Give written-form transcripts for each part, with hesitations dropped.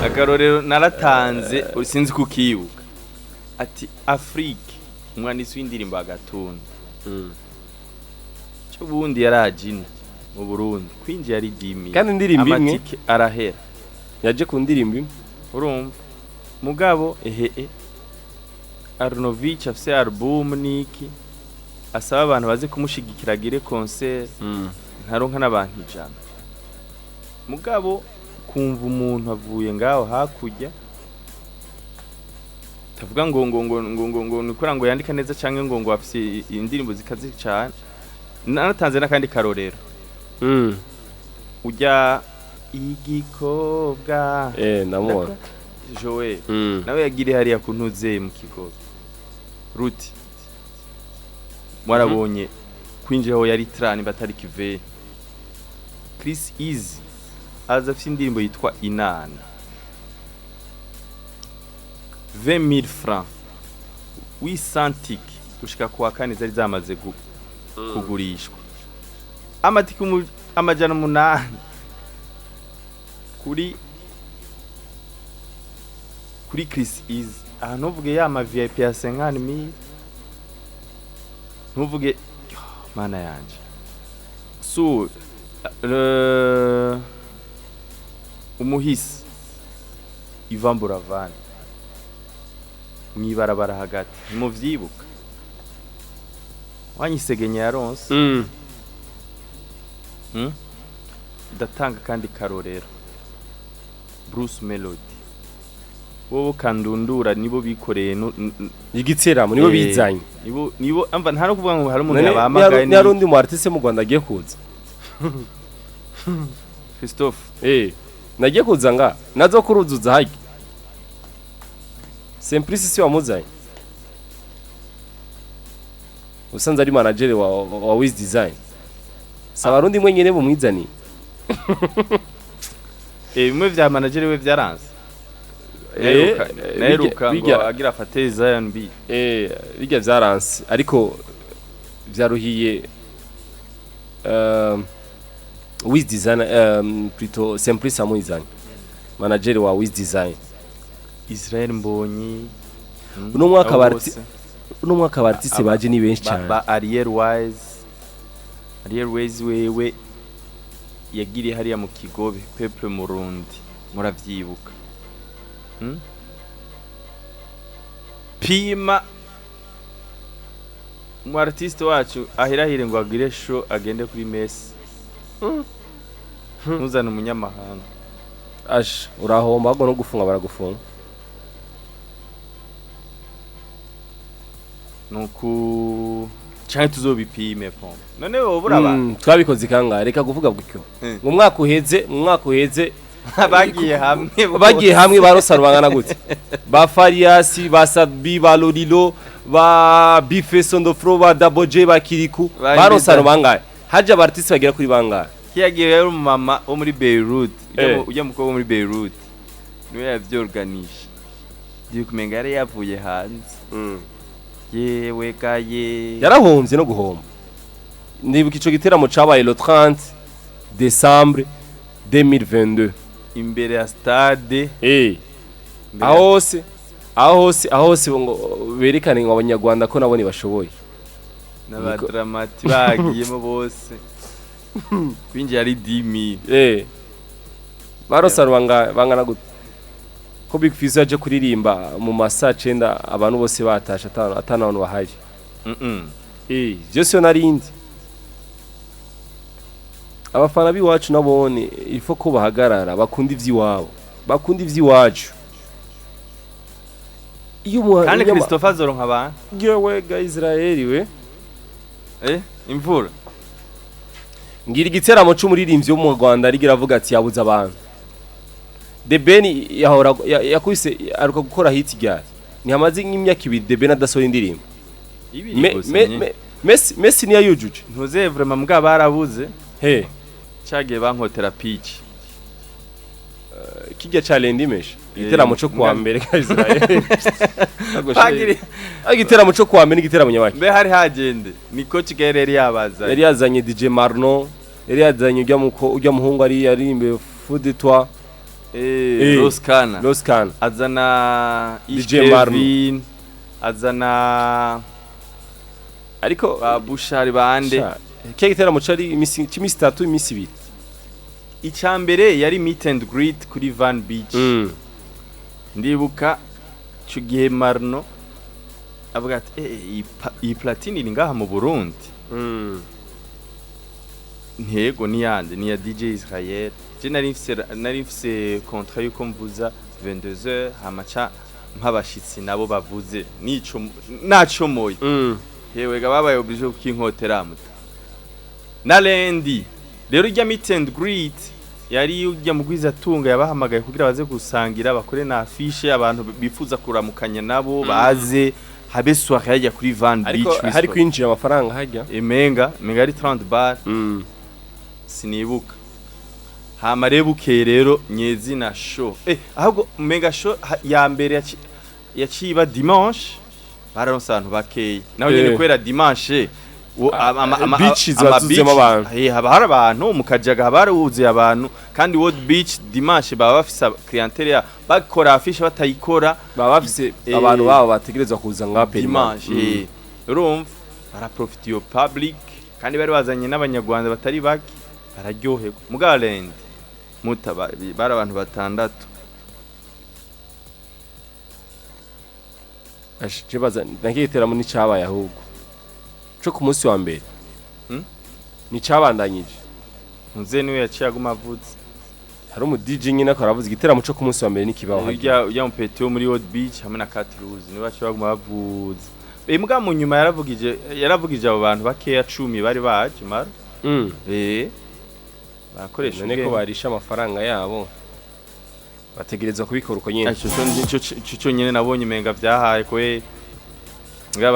Akarorero naratanze, sinzi kukibuka, ati Afrique, umwanditsi w'indirimbo agatunda cyo bundi yarajina mu Burundi, kwinjira ari 10,000. Kandi indirimbo imwe. Amatike arahera. Yaje ku ndirimbo imwe. Urumva, mugabo ehe, Arnovich afise album niki, asaba abantu baze kumushigikira agire concert, ntaronka n'abantu 100. Mugabo kumva umuntu avuye ngaho hakurya, tavuga ngo nikora ngo yandika neza canke ngo afise indirimbo zikaze cane. Naratanze n'akandi karorero, ujya igikobwa. Eh, ndamubona. Joel nawe yagiriye hariya ku ntuzeye mu kigo ruti, mwarabonye kwinjira aho yari trani batari kive. Chris Easy aza afite indirimbo yitwa Inana, 20,000 francs w'isantique gushika kuwa kane zari zamaze kugurishwa amatike 800 kuri Chris Easy. Aha ntuvuge ya ma VIP ya 50,000, ntuvuge. Yo, mana yanje, su umuhisi Ivan Buravan mwibarabara hagati, ntimuvyibuka wanyisegenya yaronse. Ndatanga kandi karorero, Bruce Melody, wowe kandundura, nibo bikoreye Igiteramo nibo bizanye. Nibo amva, nta no kuvuga ngo hari umuntu None yabahamagaye. ni hari undi mu artiste mu Rwanda agiye kuza? Christophe. Eh, nagiye kuza nga nazo kuruzuza hagi. Simplice si wamuzanye, usanze ari manager wa Wiz Design, si abarundi mwenyene bumwizaniye. Bimwe vya manager we vyaranze. Naheruka ngo agira afate Zion B. Bijya vyaranse, ariko vyaruhiye Wiz Design, plutôt Simplice amwizanye, manager wa Wiz Design. Israel Mbonyi. Uno mwaka Abo bose. Uno mwaka abartiste baje ni benshi cyane. Ba Ariel Wise, Ariel Wise wewe yagiriye hariya mu Kigobe, Peuple Murundi, muravyibuka. Pima umu artiste wacu ahirahire ngo agire show, agende kuri Messi, ntuzane umunyamahanga. Ash, urahomba, ahubwo no gufunga baragufunga. Nuku canke tuzobipime pompe none wowe uraba. Twabikoze kangahe? Reka kuvuga gutyo. Mu mwaka uheze bagiye hamwe bose. Bagiye hamwe barosa bangana gute? Ba Fariasi, ba Sabi, ba Lolilo, ba Bife Sondofro, ba Double J, ba Kiriku. Ba barosa Imida. Bangahe haje abartiste bagera kuri bangahe? Kiyagiye yari umumama wo muri Beirut, ujya ujya mukobwa wo muri Beirut niwe yavyorganisha, giye kumenga yari yavuye hanze. Yewe gaye. Yarahombye no guhomba. Ndibuka ico giteramo cabaye le 30 décembre 2022. Imbere ya stade. Aho hose ngo berekane ngo abanyarwanda ko nabo ntibashoboye. N'abadramati bagiyemo bose, kwinjira ari 10,000. Barosa bangana gute ko Big Fizzo yaje kuririmba mu masaa 9, abantu bose batashe, atanu abantu bahari? Byose yo narindi. Abafana b'iwacu nabone ifo ko bahagarara, bakunda ivy'iwabo, bakunda ivy'iwacu. Iyo Kandi Christopher azoronka abantu. Yewe ga Israeli we. Imvura. Ngira igiteramo c'umuririmbyi wo mu Rwanda arigira avuga ati yabuze abantu. The Ben yahora yakubise aruka gukora hit ryari? Ntihamaze nk'imyaka 2 The Ben adasohora indirimbo. Ibiri gusa nye. Messi niyo yujuje. Ntuze vraiment, mbwa barabuze. He. Cagiye bankotera pitch. Kijya ca Lendi Mesha, igiteramo co kuwa mbere ka Israel. Bagiri Igiteramo co kuwa mbere n'igiteramo nyabaki. Mbe hari hagende ni coach Gael yari yabazaye. Yari yazanye DJ Marno, yari yazanye ujya muko ujya muhungu ari yarimbe Fou de toi. Roskana. Roskana. Azana DJ Marno. Kevin, azana Ariko ba Bushari bande. Sha, kiya giteramo cari imisi c'imisi 3, imisi 2. Icya mbere yari meet and greet kuri Van Beach. Ndibuka ico gihe Marno avuga ati: "Eh, iyi platine iri ngaha mu Burundi?" Ntego niyande, ni ya DJ Israel. Je nari mfise contrat yuko mvuza 22h, hamaca mpabashitsi nabo bavuze nico nacomoye. Yewe ga, babaye obligé kukinkotera muta na Lendi. Rero ijya meet and greet yari ujya mugwiza tunga yabahamagaye kugira baze gusangira, bakore na affiche, abantu bifuza kuramukanya nabo baze, habe soirée yajya kuri Van Ariko Beach. hari kwinjira amafaranga hajya? Emenga ari 30 bar. Sinibuka. Hama rero bukeye rero nyezi show, ahubwo mega show ya mbere yaciye iba dimanche, bararonse abantu bakeya naho nyene kubera dimanche Beach ziba zuzuyemo abantu. Haba hari abantu mu Kajaga, haba haruzuye abantu, kandi World Beach dimanche baba bafise clientèle ya bakora affiche batayikora. Baba bafise abantu babo bategerezwa kuza nga dimanche. Urumva baraprofita iyo public, kandi bari bazanye n'abanyarwanda batari bake, bararyoherwa. Mugarende muta bari abantu batandatu. Je baza nakiye giteramo n'icabaye ahubwo co ku munsi wa mbere. Nicabandanyije. Ntuze niwe yaciye aguma avuze. Hari umu DJ nyine akora aravuze igiteramo co ku munsi wa mbere nikibaho hajya. Ujya mu peti wo muri World Beach hamwe na Cat Rose niwe baciye baguma bavuze. Muga mu nyuma yaravugije abo bantu bakeya 10 bari baje mara. Barakoresha None ko ubwenge. barisha amafaranga yabo, bategerezwa kubikora uko nyene. Ico cyo nyene nabonye umenga vyahaye kwe nga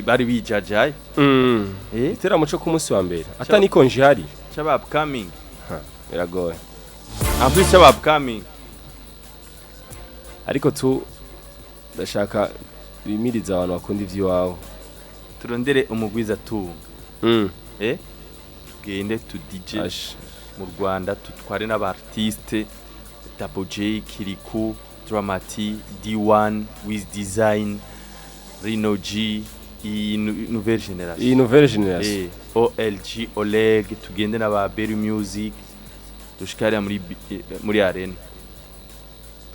bari bijajaye. Igiteramo co ku munsi wa mbere ata nikonje ihari. C'aba upcoming. Ha, biragoye. En plus c'aba upcoming. Ariko tu ndashaka bimiriza abantu bakunda ivy'iwabo. Turondere umugwiza tunga. Tugende tu DJ Ash. mu Rwanda, tutware n'aba artiste Double J, Kirikou, Dramati, D1, Wiz Design, Rino G, iyi nouvelle génération. Iyi nouvelle génération. OLG, Oleg, tugende n'aba Berry Music, dushikare muri arena.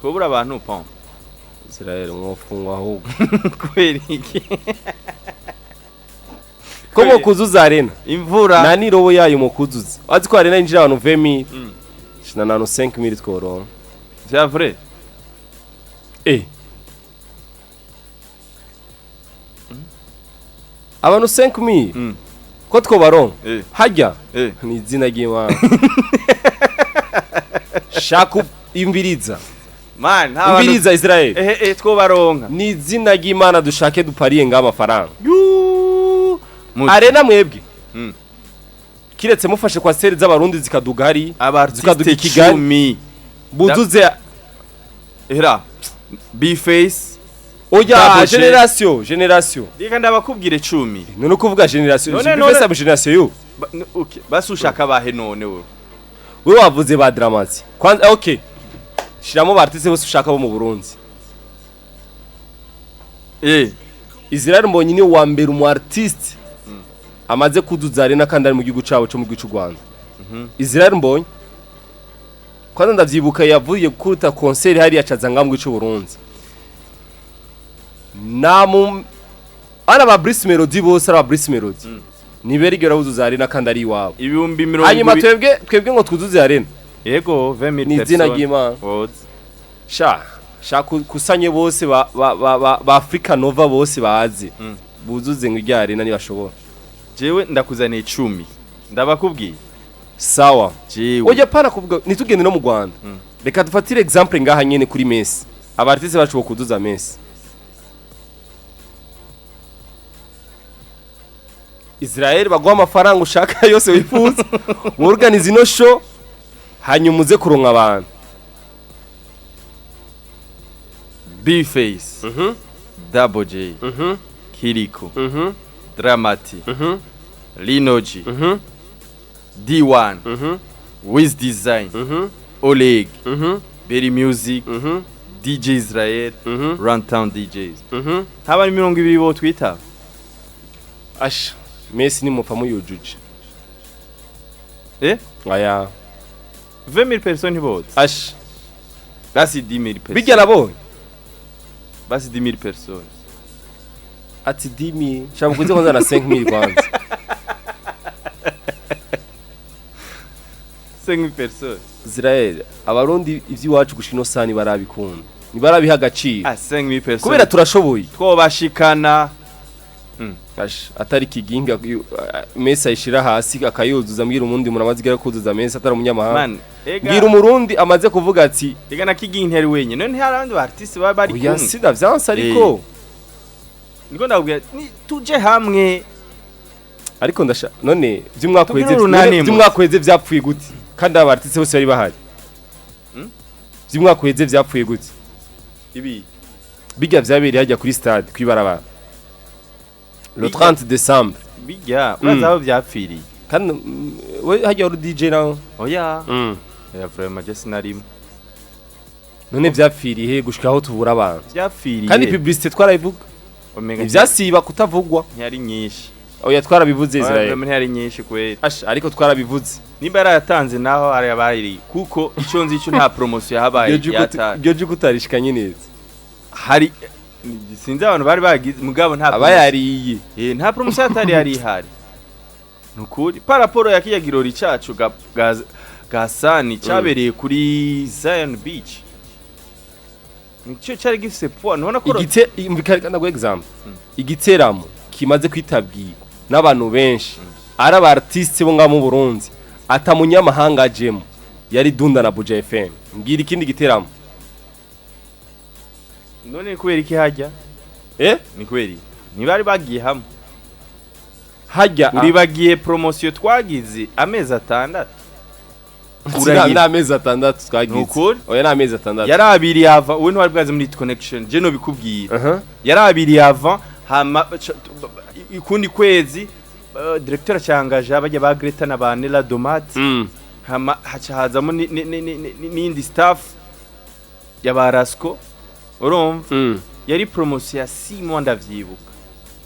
Twobura abantu pon. Israel, mwofungwa ahubwo. Kubera iki? Ko mukuzuza arena? Imvura. Nta nirobo yayo mukuzuza. Azi ko arena yinjira abantu 20,000. Shina nano 5000 tworonka. C'est vrai. Abantu 5000 ko twobaronka hajya? Ni izina ry'Imana, shaka imviriza. Man, nta bantu Imviriza, Israel. Twobaronka. Ni izina ry'Imana, dushake dupariye ngaho amafaranga. Yuuu. Arena mwebwe, kiretse mufashe kwa seri z'abarundi zikaduga hari Aba zikaduga i artiste Kigali. 10. Buzuze. Era B-Face. Oya. Double J. Génération, génération. Reka ndabakubwire 10. None kuvuga génération. None B-Face aba génération yo. Okay. Basi ushaka bahe none wewe? Wewe wavuze ba Dramati kwanza. Okay, shiramo ba artiste bose ushaka bo mu Burundi. Israel Mbonyi ni wa mbere umu artiste amaze kuduza arena kandi ari mu gihugu cabo cyo mu gihugu cy'u Rwanda. Israel Mbonyi kwanza ndavyibuka yavuye kuruta concert hariya acaza ngaho mu gihugu cy'u Burundi. Namu ara ba Bruce Melody bose, ara ba Bruce Melody niberigera buzuza arena kandi ari iwabo. 20,000. Hanyuma twebwe ngo twuzuze arena? Yego, 20,000 Ni izina personnes. ry'Imana. Woza. Sha sha kusanye bose ba Africa Nova bose baze buzuze ngo irya arena nibashobora. Jewe ndakuzaniye 10. Ndabakubwiye. Sawa. Jewe. Oya, pana kuvuga nitugende no mu Rwanda. Reka dufatire example ngaha nyene kuri Messi. Aba artiste bacu kuduza Messi. Israel, baguha amafaranga ushaka yose wifuza. Organize ino show hanyuma uze kuronka abantu. B-Face. Double J. Kiriko. Dramati. Lino G. D1. Wiz Design. Oleg, Berry Music, DJ Israel, Runtown DJs, haba 20 bo twitaba. Asha, Messi nimupfa muyujuje. Eh? Aya. 20,000 personnes ntiboza. Asha. Basi 10,000 personnes. Bijya nabonye. Basi 10,000 personnes. Ati 10,000, shaka kuze kwanza na 5000 kwanza. 5,000 personnes. Israel, abarundi ivy'iwacu gushika ino sani barabikunda, ntibarabiha agaciro. Ah, 5,000 personnes. Kubera turashoboye. Twobashikana. Asha, atari kiginga Messi ayishira hasi akayuzuza. Mbwira umundi umuntu amaze igera kuzuza Messi atari umunyamahanga. Man, ega. Mbwira umurundi amaze kuvuga ati Ega na kigingi ntiyari wenyine. None hari abandi ba artiste baba bari Oya, kumwe. sida vyanse, ariko Niko ndakubwira ni tuje hamwe. Ariko ndasha none vy'umwaka Tugire uheze urunani none vy'umwaka uheze vyapfuye gute kandi aba artiste bose bari bahari? Vy'umwaka uheze vyapfuye gute? Ibi. Bijya vyabereye hajya kuri stade kwibarabara le Bijya. 30 décembre. Bijya uraza aho byapfiriye. Kandi we hajya wari DJ nawe? Oya. Oya, vraiment je sinarimo. None vyapfiriye he gushika aho tubura abantu? Byapfiriye. Kandi publicité twarayivuga. Omenga Ivyasiba kutavugwa. Ntiyari nyinshi. Oya, twarabivuze. Oya, Israel. vraiment ntiyari nyinshi kweli. Asha, ariko twarabivuze. Nimba yarayatanze naho arayabayiri, kuko icyo nzi cyo nta promotion yahabaye yata. Iryo jwi kutarishikanye neza. Hari sinzi abantu bari bagize, mugabo nta Abayariye. Eh, nta promotion yatari yari ihari. Nukuri par rapport ya kiya girori cacu ga Gasani cyabereye kuri Zion Beach, nicyo cyari gifise poids, ntubona ko Igite imvikana ndaguha example, igiteramo kimaze kwitabwirwa n'abantu benshi ari aba artiste bo ngaha mu Burundi ata munyamahanga ajemo yari Dunda na Buja FM. Mbwira ikindi giteramo. None ni kubera iki hajya? Eh? Ni kubera iki ntibari bagiye hamwe? Hajya Uribagiye promotion twagize amezi 6? Uragira ni amezi 6 twagize. Nukuri? Oya, ni amezi 6. Yari abiri yava, wowe ntiwari bwaze muri connection, je no bikubwira. Yari abiri yava, hama ikundi kwezi directeur acyangaje abajya ba Greta na ba Nella Domate. Hama haca hazamo n'indi staff ya ba Rasco, urumva? Yari promotion ya 6 mois, ndavyibuka.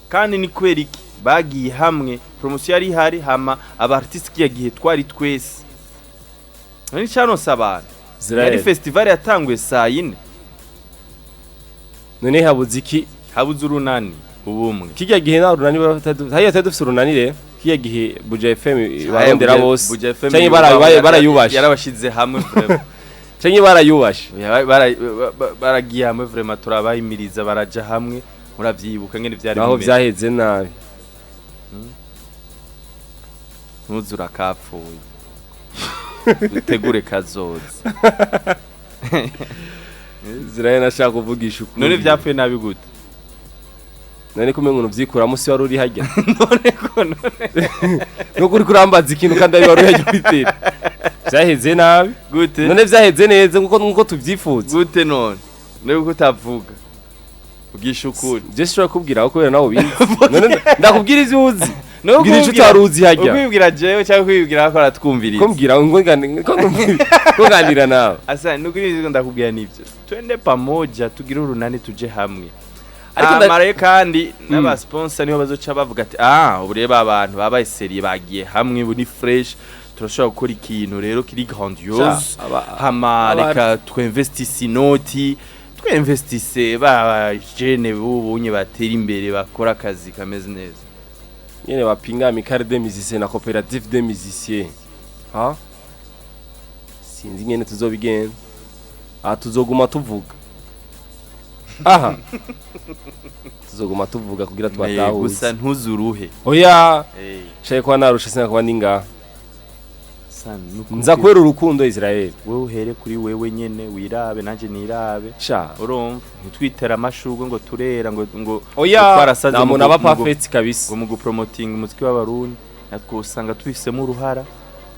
Kandi ni kubera iki bagiye hamwe? Promotion yari ihari, hama aba artiste kiya gihe twari twese. None cyaronse abantu yari Israel. festival yatanguye saa 4. None habuze iki? Habuze urunani, ubumwe. Kijya gihe nta runani hariya twari dufise urunani rero. Kijya gihe Buja FM barondera bose. Buja FM canke barayubashe. Yarabashize hamwe vraiment. Canke barayubashe. Oya, baragiye hamwe vraiment, turabahimiriza baraja hamwe, muravyibuka ngene vyari Naho bimeze. vyaheze nabi. Ntuzura kapfuye, dutegure kazoza. Israel, nashaka kuvugisha ukuri. None vyapfuye nabi gute? None kumenga umuntu vyikuramo si wari uri hajya? None ko none Nuko uri kurambaza ikintu kandi ari wari uri hajya kwitera. Vyaheze nabi. Gute? None vyaheze neza nkuko tuvyifuza? Gute none? None ko utavuga, ugisha ukuri. Je sinshobora kubwira aho kubera nawe ubizi. None ndakubwira ivyo uzi? No. Mbwira ico utari uzi hajya. Ukwibwira jewe cyangwa kwibwira ko aratwumviriza? Ko mbwira ngo ko nganira nawe. Asa nukuri ivyo ndakubwira nivyo, twende pamoja, tugire urunani, tuje hamwe. Ariko Ariko rero kandi n'aba sponsor niho bazoca bavuga ati: "Ah, ubu rero abantu babaye sérieux, bagiye hamwe, ubu ni fresh, turashobora gukora ikintu rero kiri grandiose." Hama reka twinvestisse inoti, twinvestisse ba jene b'ubunye batera imbere, bakora akazi kameze neza. Nyene bapinga amicale des musiciens na coopérative des musiciens, ha sinzi nyene tuzobigenza. Aha tuzoguma tuvuga, aha tuzoguma tuvuga kugira Eh, gusa tubatahuze. Ntuzuruhe. Oya. Eh. Shaye kuba narusha sinakuba ndi ngaha. Sa Nza kubera urukundo, Israel. Wewe uhere kuri wewe nyene, wirabe nanje nirabe. Sha. Urumva, ntitwitere amashurwe ngo turera ngo Oya, twarasaze nta mu muntu aba perfect kabisa. ngo mu gupromoting umuziki w'abarundi natwo usanga tubifisemo uruhara,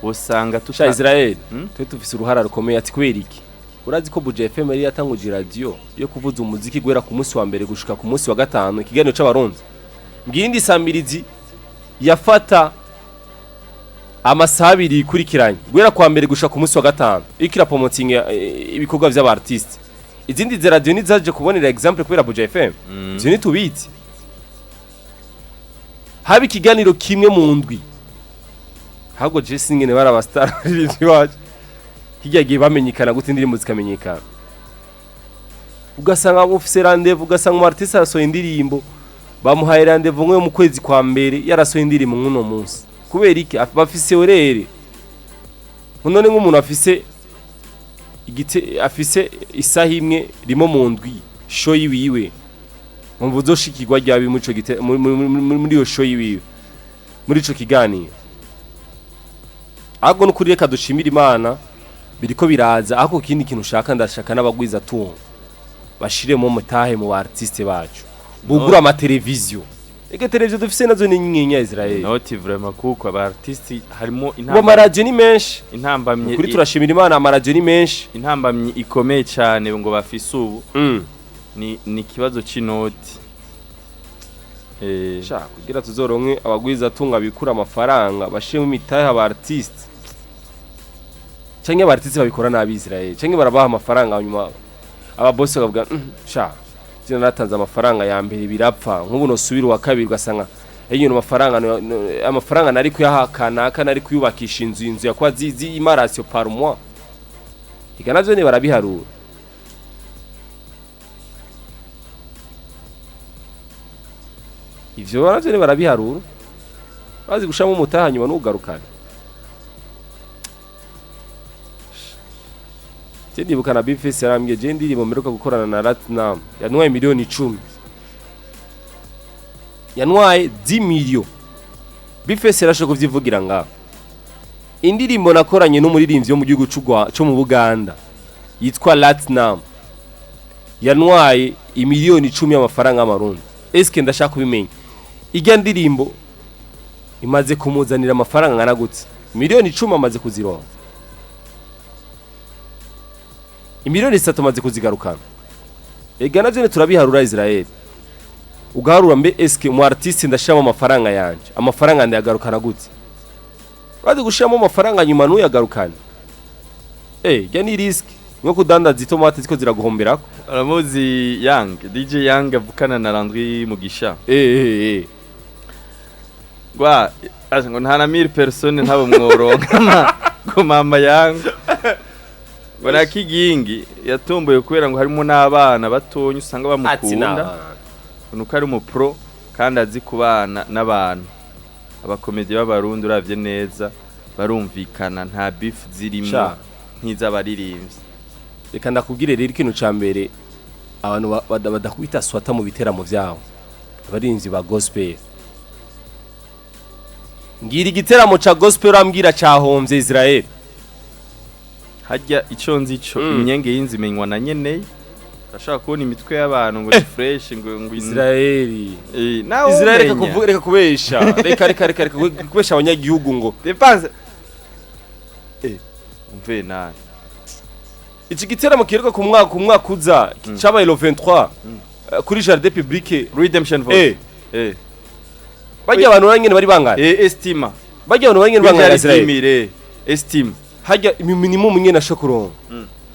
usanga Sha tuta Israel, Hmm? twe tufise uruhara rukomeye. Ati kubera iki? Urazi ko Buja FM yari yatanguje radio yo kuvuza umuziki guhera ku munsi wa mbere gushika ku munsi wa gatanu, ikiganiro c'abarundi. Mbwira indi samirizi yafata. Amasaha 2 ikurikiranye guhera kwa mbere gushika ku munsi wa gatanu iriko irapromotinga ibikorwa vy'aba artiste. Izindi za radio nizaje kubonera example kubera Buja FM. Ivyo ntitubizi. Haba ikiganiro kimwe mu ndwi. Ahubwo je singene bari aba star baririmbyi wacu hirya gihe bamenyekana gute, indirimbo zikamenyekana, ugasanga ufise rendez-vous, ugasanga umu artiste arasohoye indirimbo, bamuhaye rendez-vous nko mu kwezi kwa mbere, yarasohoye indirimbo nk'uno munsi. Kubera iki? Bafise horaire. None nk'umuntu afise igite, afise isaha imwe rimo mu ndwi show yiwiwe, umva uzoshikirwa ryabi muri ico gite, muri iyo show yiwiwe, muri ico kiganiro. Ahubwo nukuri reka dushimire Imana, biriko biraza. Ariko ikindi kintu ushaka, ndashaka n'abagwiza tunga bashiremo mutahe mu ba artiste bacu, bugura amateleviziyo. Ega televiziyo dufise nazo ni nyinya, Israel. Noti vraiment, kuko aba artiste harimo Ubu amaradiyo ni menshi. Intambamye Kuri turashimira Imana, amaradiyo ni menshi. Intambamyi ikomeye cyane ngo bafise ubu ni ikibazo c'inoti. Sha, kugira tuzoronke abagwiza tunga bikura amafaranga, bashiremo imitahe aba artiste, canke aba artiste babikora nabi, Israel, canke barabaha amafaranga, hanyuma aba boss bakavuga: sha zina natanze amafaranga ya mbere birapfa, nk'ubu nosubira uwa kabiri." Ugasanga iyo amafaranga amafaranga nari kuyaha kanaka, nari kuyubakisha inzu, inzu yakwa zizi imarasyo par mois. Iga navyo ni barabiharura. Ivyo navyo ni barabiharura, bazi gushamo umutaha hanyuma nugarukane. Je ndibuka na Bface yarambwiye, je ndirimbo mperuka gukorana na Ratnam yantwaye miliyoni 10, yantwaye 10 millions. Bface yarashoboye kuvyivugira ngaho: indirimbo nakoranye n'umuririmbyi wo mu gihugu co mu Buganda yitwa Latnam yantwaye imiliyoni 10 y'amafaranga y'amarundi. Eske ndashaka kubimenya, irya ndirimbo imaze kumuzanira amafaranga angana gute? Miliyoni 10 amaze kuzironka, imiliyoni 3 amaze kuzigarukana. Ega navyo turabiharura, Israel. Ugaharura mbe eske mu artiste ndashiramo amafaranga yanje, amafaranga ndayagarukana gute? Bazi gushiramo amafaranga nyuma ntuyagarukane, jya ni risque nko kudandaza itomate ziko ziraguhomberako. Uramuzi Young DJ Young avukana na Landry Mugisha? Eh. Gwa aje ngo nta na 1000 personnes ntabo mworonka ngo mama yangu ngo na Kigingi yatomboye kubera ngo harimo n'abana batonya usanga bamukunda, nuko ari umu pro kandi azi kubana n'abantu. Abakomedi b'abarundi uravye neza barumvikana, nta beef zirimo Sha. nk'iz'abaririmbyi. Reka ndakubwire rero, ikintu ca mbere abantu badakubita swata mu biteramo vyabo, abarinzi ba gospel. Ngira igiteramo ca gospel urambwira cahomvye, Israel. Harya ico nzi ico imyenge y'inzu imenywa na nyeneye. Urashaka kubona imitwe y'abantu ngo ni fresh ngo Israel. Nawe Israel, reka umenya. kuvuga, reka kubesha, reka reka reka reka kubesha abanyagihugu ngo Dépense umve nabi. Iki giteramo kiheruka ku mwaka uza cabaye le 23 kuri jardin public. Redemption Voice. Bajya abantu banyene bari bangana. Estima. Bajya abantu banyene bangana, Israel. Mire estima. Hajya minimum nyene ashokuronka.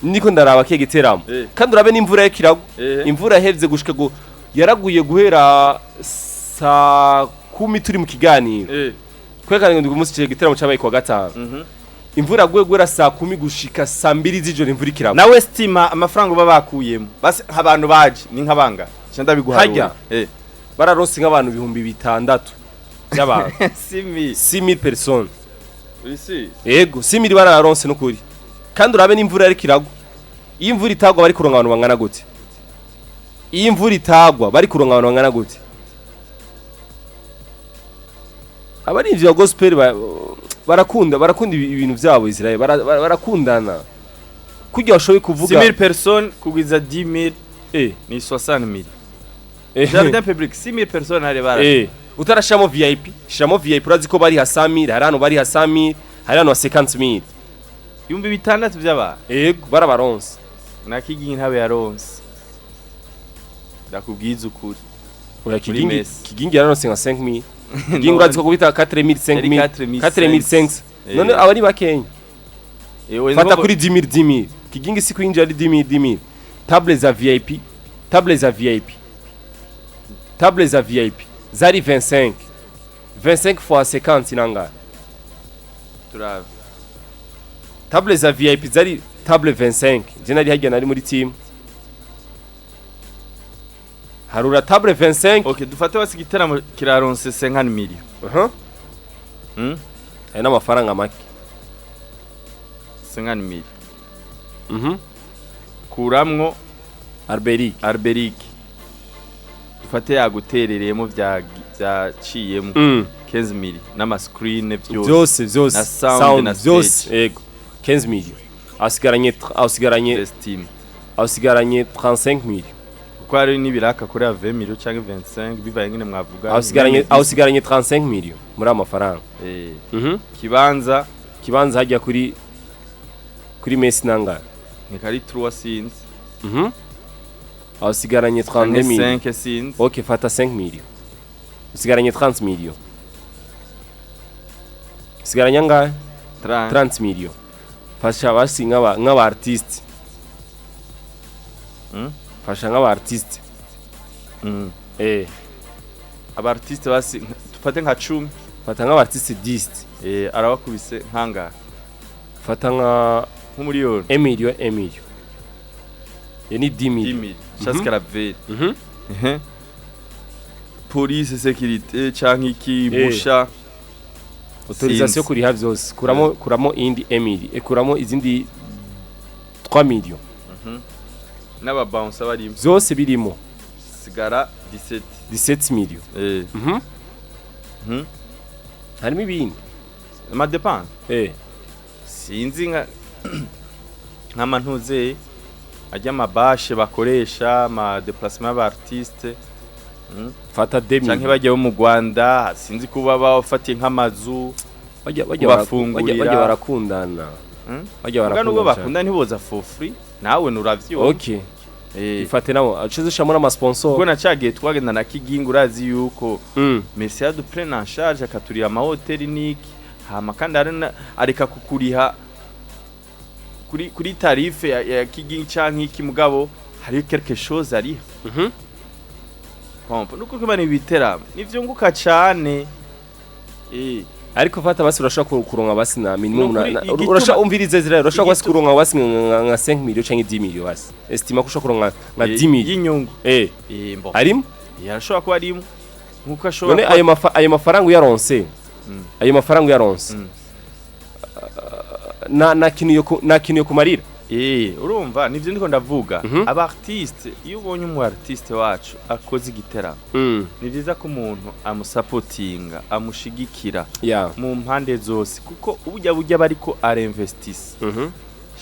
Niko ndaraba kiye giteramo. Kandi urabe n'imvura yakiragwa. Imvura yahevye gushika go yaraguye guhera saa 10 turi mu kiganiro. Kwekana ngo umunsi kiye giteramo cabaye kuwa gatanu. Imvura yaguye guhera saa 10 gushika saa 2 z'ijoro, imvura ikiragwa. Nawe estima amafaranga baba bakuyemo basi abantu baje ni nk'abanga nca ndabiguharura. Harya. Bararonse nk'abantu 6000 by'abantu. Simi. 6000 personnes. Isi. Yego, 6000 bararonse n'ukuri. Kandi urabe n'imvura yariko iragwa. Iyo imvura itagwa bari kuronka abantu bangana gute? Iyo imvura itagwa bari kuronka abantu bangana gute? Abarinzi ba gospel barakunda ibintu vyabo, Israel. Barakundana kurya bashoboye kuvuga. 6000 personnes kugwiza 10000 ni 60000. Jardin public, 6000 personnes hari bara. Utarashiramo VIP, shiramo VIP, urazi ko bari ha 100000, hari hano bari ha 100000, hari hano ha 50000. 6000 by'abantu. Yego, barabaronse. Na Kigingi ntabe yaronse, ndakubwiza ukuri. Oya. Muri Kigingi Messi. Kigingi yararonse nka 5000. Kigingi urazi ko kubita 4000, 5000, 4000. 4500. None aba ari bakenya. Oya, Fata nubwo- kuri 10 000, 10 000. Kigingi si kwinjira ari 10 000, 10 000. Table za VIP, table za VIP, table za VIP zari 25, 25 fois 50 nangahe? Turabe. Table za VIP zari table 25. Je nari hajya, nari muri team. Harura table 25. Okay, dufate basi igiteramo kiraronse 50 million. Ayo n'amafaranga make. 50 million. Kuramwo Alberic. Alberic, dufate yaguterereyemo, vyaciyemo 15 million n'ama screen vyose. Byose, byose. Na sound na Byose. stage. Yego, 15 million asigaranye, asigaranye Estime. asigaranye 35 million. Kuko hari n'ibiraka kuri 20 million cyangwa 25, bivaye ngene mwavuga. Asigaranye 35 million muri ayo mafaranga. Kibanza. Kibanza hajya kuri Messi nangana? Ni kari 3, sinzi. Asigaranye 32 million. 5, sinzi. Ok, fata 5 million, usigaranye 30 million. Usigaranye angahe? 30. 30 million. Fasha basi nk'aba artiste. Fasha nk'aba artiste. Aba artiste basi dufate nka 10. Fata nk'aba artiste 10. Arabakubise nkanga Fata nka nk'umuriyoni. 1 million, 1 million. Iyo ni 10 10 million. Million chasse caravelle. Police, sécurité canke iki, busha. Autorisation. Sinzi. Kuriha vyose, kuramo indi 1 million, kuramo izindi 3 million. N'aba bouncer barimo. Vyose birimo. Sigara 17. 17 million. Harimo ibindi. Ama dépenses. Sinzi, nka nk'amantuze ajya, amabashe bakoresha, ama déplacement y'aba artiste. Fata 2 Canke million. bajya bo mu Rwanda, sinzi kuba bafatiye nk'amazu. Bajya Kubafungurira. bajya barakundana. Bajya Muga nubwo barakundana cyane. Bakunda ntiboza for free, nawe nuravyumva. Okay, ifate nabo acize ushamo n'ama sponsor. Kuko na cagihe twagenda na Kigingi, urazi yuko Messi yaduprena en charge, akaturira amahoteli niki, hama kandi areka kukuriha kuri tarif ya Kigingi canke iki, mugabo hari quelque chose ariha. Pompo nuko kuba ibiteramo nivyunguka cane. Ariko fata basi urashobora kuronka basi na minimum Nukuri urashobora, umvirize zira, urashobora basi kuronka basi nka 5 million canke 10 million. Basi estima ko ushobora kuronka nka 10 million. Y'inyungu. Mbo. Harimo. Yarashobora kuba arimo nkuko ashobora None kuba ayo mafaranga uyaronse, ayo mafaranga uyaronse, na kintu yo kumarira. Urumva nivyo ndiko ndavuga. Aba artiste, iyo ubonye umu artiste wacu akoze igiteramo, ni vyiza ko umuntu amusapotinga, amushigikira mu mpande zose, kuko burya bariko arinvestisa.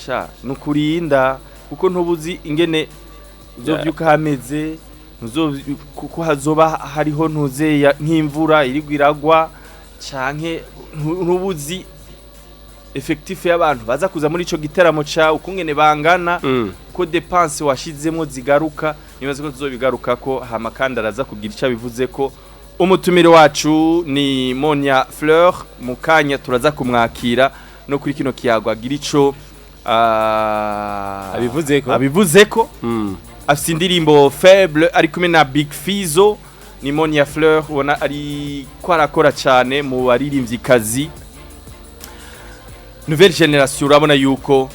Sha, nukurinda, kuko ntubuzi ingene uzovyuka hameze, kuko hazoba hariho ntuzeya nk'imvura irigwa iragwa, canke ntubuzi effectif y'abantu baza kuza muri ico giteramo cawe ukungene bangana, ko dépenses washizemo zigaruka. Nibaza ko tuzobigarukako, hama kandi araza kugira ico abivuze ko. Umutumire wacu ni Monia Fleur. Mu kanya turaza kumwakira no kuri kino kiyago, agira ico Abivuzeko. Abivuzeko. Afise indirimbo Faible ari kumwe na Big Fizzo. Ni Monia Fleur, ubona ari ko arakora cyane mu baririmvyikazi nouvelle génération. Urabona yuko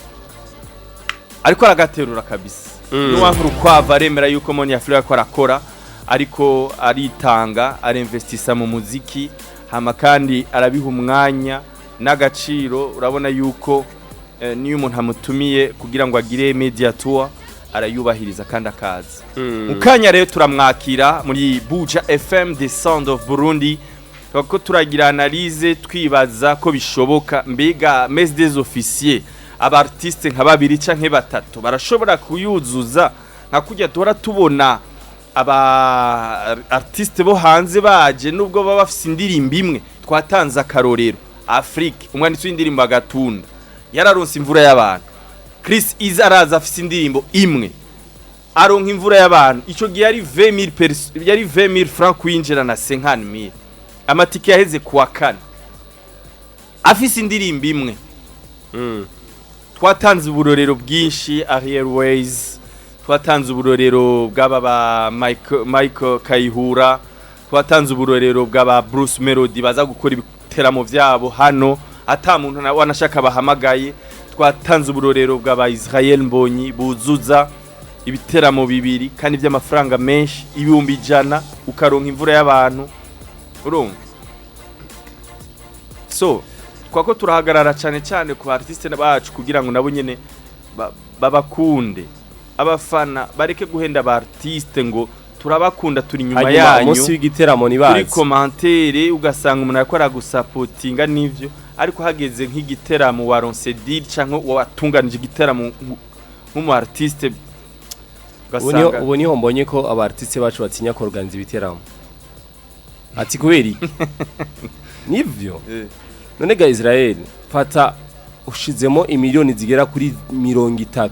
ariko aragaterura kabisa. N'uwankura urukwavu aremera yuko Monia Fleur ariko arakora, ariko aritanga, arinvestisa mu muziki, hama kandi arabiha umwanya n'agaciro. Urabona yuko niyo umuntu amutumiye kugira ngo agire media tour, arayubahiriza kandi akaza. Mu kanya rero turamwakira muri Buja FM, The Sound of Burundi. Ko turagira analyse, twibaza ko bishoboka, mbega messe des officiers, aba artiste nka babiri canke batatu barashobora kuyuzuza, nka kujya duhora tubona aba artiste bo hanze baje, nubwo baba bafise indirimbo imwe. Twatanze akarorero Afrique, umwanditsi w'indirimbo Agatunda yararonse imvura y'abantu. Chris Iza araza afise indirimbo imwe, aronka imvura y'abantu. Ico gihe yari 20000 yari 20000 francs kwinjira na 50000. Amatike yaheze kuwa kane. Afise indirimbo imwe. Twatanze uburorero bwinshi, Ariel Ways, twatanze uburorero bw'aba ba Michael Kayihura, twatanze uburorero bw'aba Bruce Melody baza gukora ibiteramo vyabo hano ata muntu na wanashaka bahamagaye. Twatanze uburorero bw'aba Israel Mbonyi buzuza ibiteramo bibiri kandi by'amafaranga menshi, 100,000, ukaronka imvura y'abantu. Urumva, so twako turahagarara cyane cyane ku artiste bacu kugira ngo nabo nyene babakunde, abafana bareke guhenda aba artiste ngo turabakunda, turi inyuma Hanyuma yanyu. umunsi w'igiteramo Kuri ntibazi. commentaire ugasanga umuntu ariko aragusapotinga n'ivyo, ariko hageze nk'igiteramo waronse deal canke watunganije igiteramo nk'umu artiste, ugasanga Ubu niho mbonye ko aba artiste bacu batinya kuorganiza ibiteramo. Ati kubera iki? Nivyo. None ga Israel, fata ushizemo imiliyoni zigera kuri 30,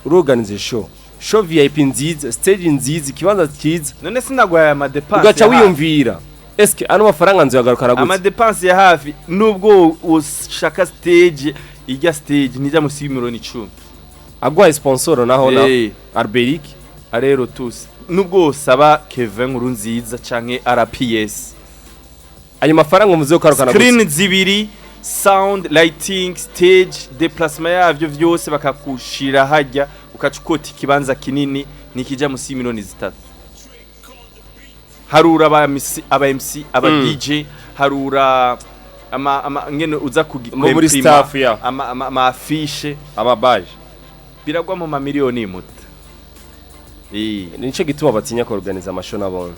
uroganize show VIP nziza, stage nziza, ikibanza cyiza. None sinagwaye ama dépenses Ugaca ya hafi. wiyumvira, eske ano mafaranga nzoyagarukana Ama gute? dépenses ya hafi, nubwo ushaka stage, ijya stage nijya musi y'10 miliyoni. Agwaye sponsor naho na Alberic. Arero tusi nubwo usaba Kevin Nkuru nziza canke RPS. Ayo mafaranga muze kugarukana gute? Screen zibiri, sound, lighting, stage, déplacement yavyo vyose, bakakushira hajya, ukaca ukota ikibanza kinini, nikija musi y'3 miliyoni. Harura aba MC, aba MC, aba DJ, harura ama ngene uza Muri staff ya. ama affiche, Amabaje. Biragwa mu mamiliyoni imuta. Nico gituma batinya kuorganiza ama show nabone.